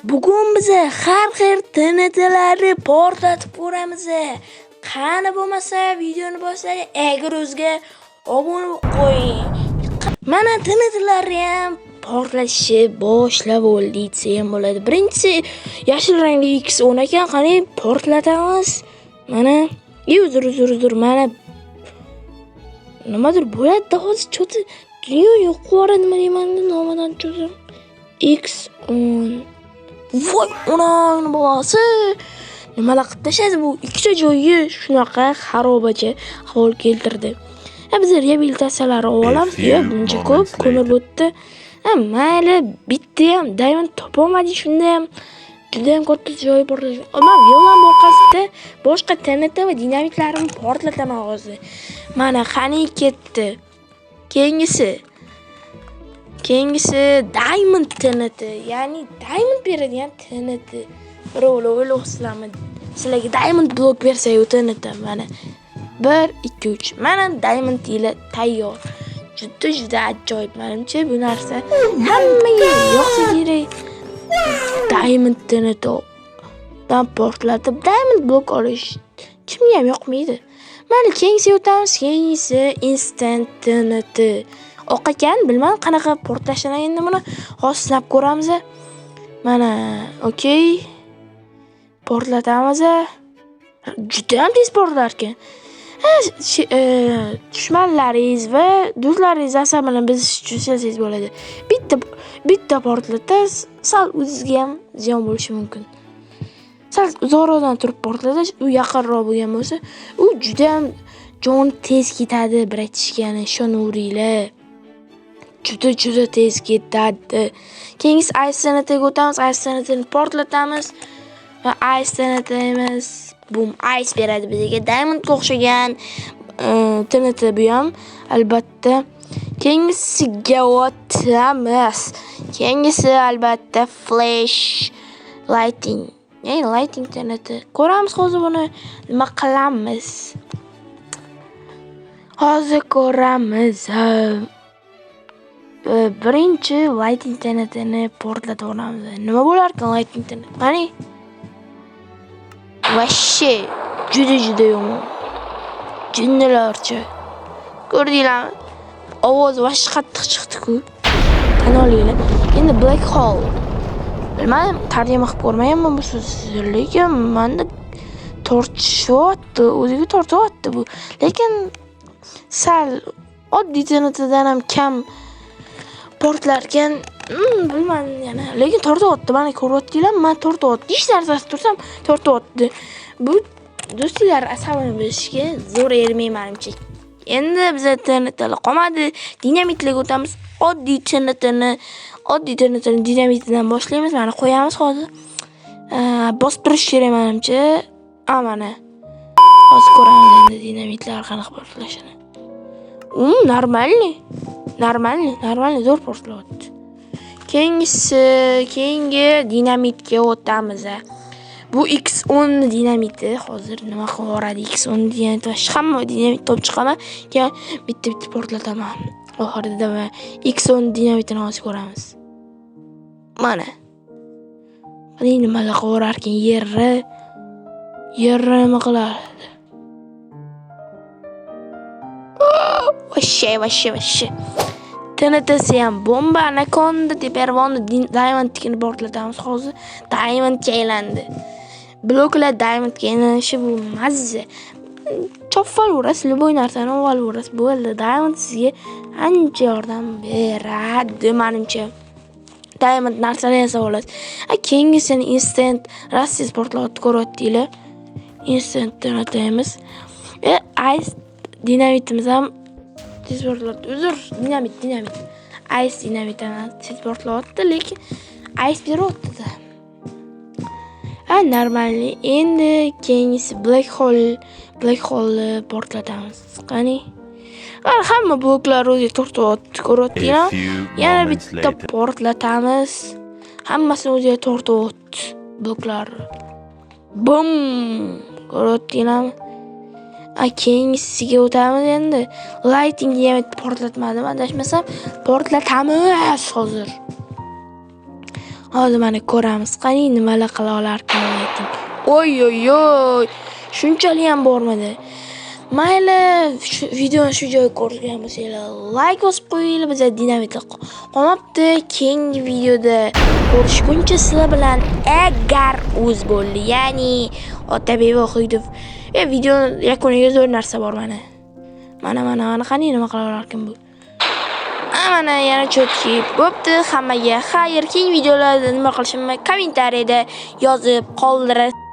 Bugun biza har xil TNTlarni portlatib ko'ramiz. Qani bo'lmasa videoni boshlay, agar o'zga obuna bo'lib qo'ying. Mana TNTlarni ham portlashni boshlab bo'ldi desa ham bo'ladi. Birinchisi yashil rangli X10 ekan, qani portlatamiz. Mana, uzr uzr uzr, mana nimadir bo'ladi hozir, cho'ti dunyo yo'q yuboradi, nima deyman nomidan cho'zim. X10. Voy, onangni bolasi! Nimalar qilib tashladi bu? Ikkita joyi shunaqa xarobacha ahvol keltirdi. Ha, biz reabilitatsiyalar olamiz. Yo'q, buncha ko'p ko'mir bo'tdi. Ha, mayli, bitta ham diamond topolmadik, shunda ham juda ham katta joyi portlash. Man villam orqasida boshqa TNT va dinamitlarimni portlataman hozir. Mana qani ketdi. Keyingisi. Keyingisi Diamond TNT, ya'ni diamond beradigan TNT. Birovlar o'ylayapsizlarmi? Sizlarga diamond blok bersa-yu TNT mana. 1 2 3. Mana diamond ila tayyor. Juda juda ajoyib menimcha bu narsa hammaga yoqsa kerak. Diamond TNT dan portlatib diamond blok olish kimga ham yoqmaydi. Mayli, keyingisiga o'tamiz. Keyingisi instant TNT. Oq ekan, bilmadim qanaqa portlashini, endi buni hozir sinab ko'ramiz. Mana, okey. Portlatamiz. Juda ham tez portlar ekan. Dushmanlaringiz va do'stlaringiz asabini buzish uchun ishlasangiz bo'ladi. Bitta bitta portlatasiz, sal o'zizga ham ziyon bo'lishi mumkin. Sal uzoqroqdan turib portlatish, u yaqinroq bo'lgan bo'lsa, u juda ham jon tez ketadi, bratishkani ishonaveringlar. Juda juda tez ketadi. Keyingisi Ice TNTga o'tamiz. Ice TNTni portlatamiz va Ice TNTimiz bum ice beradi bizga. Diamondga o'xshagan TNT bu ham albatta. Keyingisiga o'tamiz. Keyingisi albatta flash lighting. Ya'ni lighting TNT. Ko'ramiz hozir buni nima qilamiz. Hozir ko'ramiz. Birinchi lighting TNTni portlatib yuboramiz. Nima bo'larkan lighting TNT? Qani? Вообще juda juda yomon. Jinnilarcha. Ko'rdinglarmi? Ovoz вообще qattiq chiqdi-ku. Tan olinglar. Endi black hole. Bilmadim, tarjima qilib ko'rmaganman bu so'zni, lekin menda tortishyapti, o'ziga tortyapti bu. Lekin sal oddiy TNTdan ham kam portlarkan. Bilmadim yana. Lekin tortyapti. Mana ko'ryaptinglarmi? Man tortyapti. Hech narsasi tursam tortyapti. Bu do'stlar asabini buzishga zo'r ermay menimcha. Endi biza TNTlar qolmadi. Dinamitlarga o'tamiz. Oddiy TNTni dinamitidan boshlaymiz. Mana qo'yamiz hozir. Bosib turish kerak menimcha. A, mana. Hozir ko'ramiz endi dinamitlar qanaqa portlashini. Нормальный. Нормальный, нормальный, zo'r portlayapti. Keyingisi, keyingi dinamitga o'tamiz. Bu X10 dinamiti. Hozir nima qilib yuboradi X10 dinamiti? Hamma dinamit topib chiqaman, keyin bitta-bitta portlataman. Oxirida va X10 dinamitini hozir ko'ramiz. Mana. Qani nimalar qilib yuborarkan yerni? Yerni nima qilardi? Вообще, вообще, вообще. TNTsi ham bomba, anakonda, teparvonni diamondnikini portlatamiz hozir. Diamondga aylandi. Bloklar diamondga aylanishi bu mazza. Chopib olaverasiz, любой narsani olaverasiz. Bo'ldi. Diamond sizga ancha yordam beradi menimcha. Diamond narsalar yasab olasiz. A, keyingisini instant rost tez portlayapti, ko'ryaptinglar. Instant TNTimiz. Ice dinamitimiz ham tez portlayapti. Uzr, dinamit, dinamit. Ice dinamit ham tez portlayapti, lekin ice beryapti-da. Ha, нормальный. Endi keyingisi black hole, black hole portlatamiz. Qani? Mana hamma bloklar o'ziga tortyapti, ko'ryaptinglarmi? Yana bitta portlatamiz. Hammasini o'ziga tortyapti bloklarni. Bum! Ko'ryaptinglarmi? A, keyingisiga o'tamiz endi. Lighting ham portlatmadim, adashmasam portlatamiz hozir. Hozir mana ko'ramiz. Qani, nimalar qila olarkan Lightning. Oy oy oy. Shunchalik ham bormadi. Mayli, shu videoni shu joyga ko'rgan bo'lsanglar, like bosib qo'yinglar. Bizda dinamitlar qolmabdi. Keyingi videoda ko'rishguncha sizlar bilan Edgar Uz bo'ldi. Ya'ni Otabek Vohidov. Videoni yakuniga zo'r narsa bor mana. Mana, mana, mana, qani, nima qila olarkan bu? Mana yana чётки bo'pti. Hammaga xayr. Keyingi videolarda nima qilishimni kommentariyada yozib qoldirasiz.